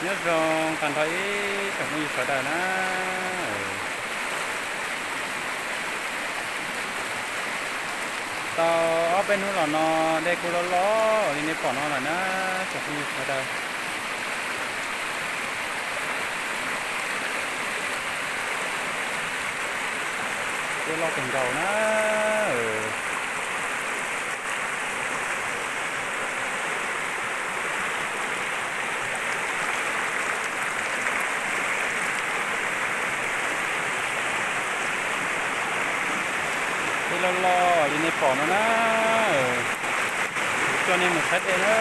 Nyob zoo tag nrho ib tsoom phooj ywg sawv daws na. Tau ob peb hnub los no dej kuj loj loj li nej pom no lawm na, tsoom phooj ywg sawv daws. Dej loj kawg nkaus na. Dej loj loj li nej pom no na. Kuv coj nej mus saib dej na,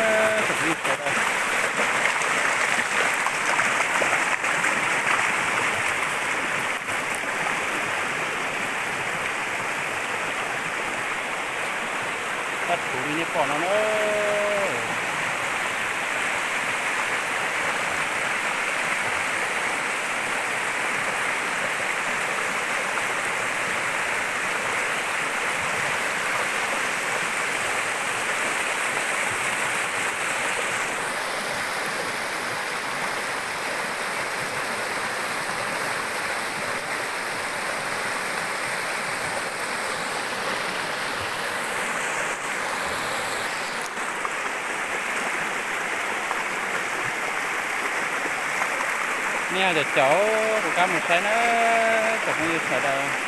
tsoom phooj ywg sawv daws. Tag kuv li nej pom no na. Nej caum caum kuv rov qab mus saib na, tsoom phooj ywg sawv daws.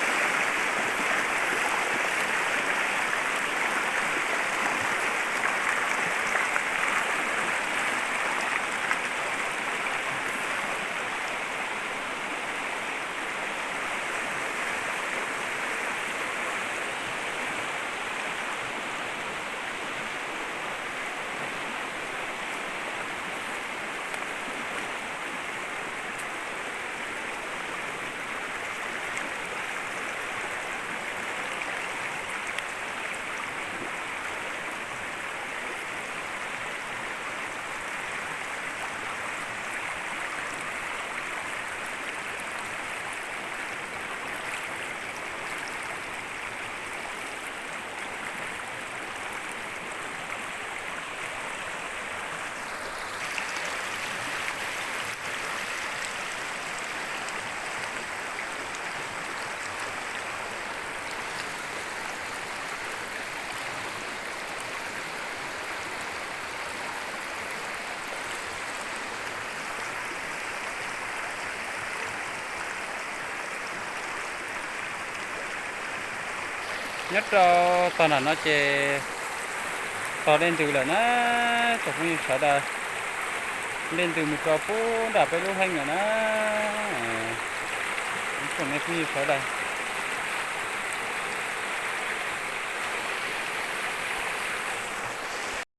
Nyob rau tog nram no ces tog dej ntws lawm na, tsoom phooj ywg sawv daws. Dej ntws mus rau pub nram peb lub heej lawm na, tsoom phooj ywg sawv daws.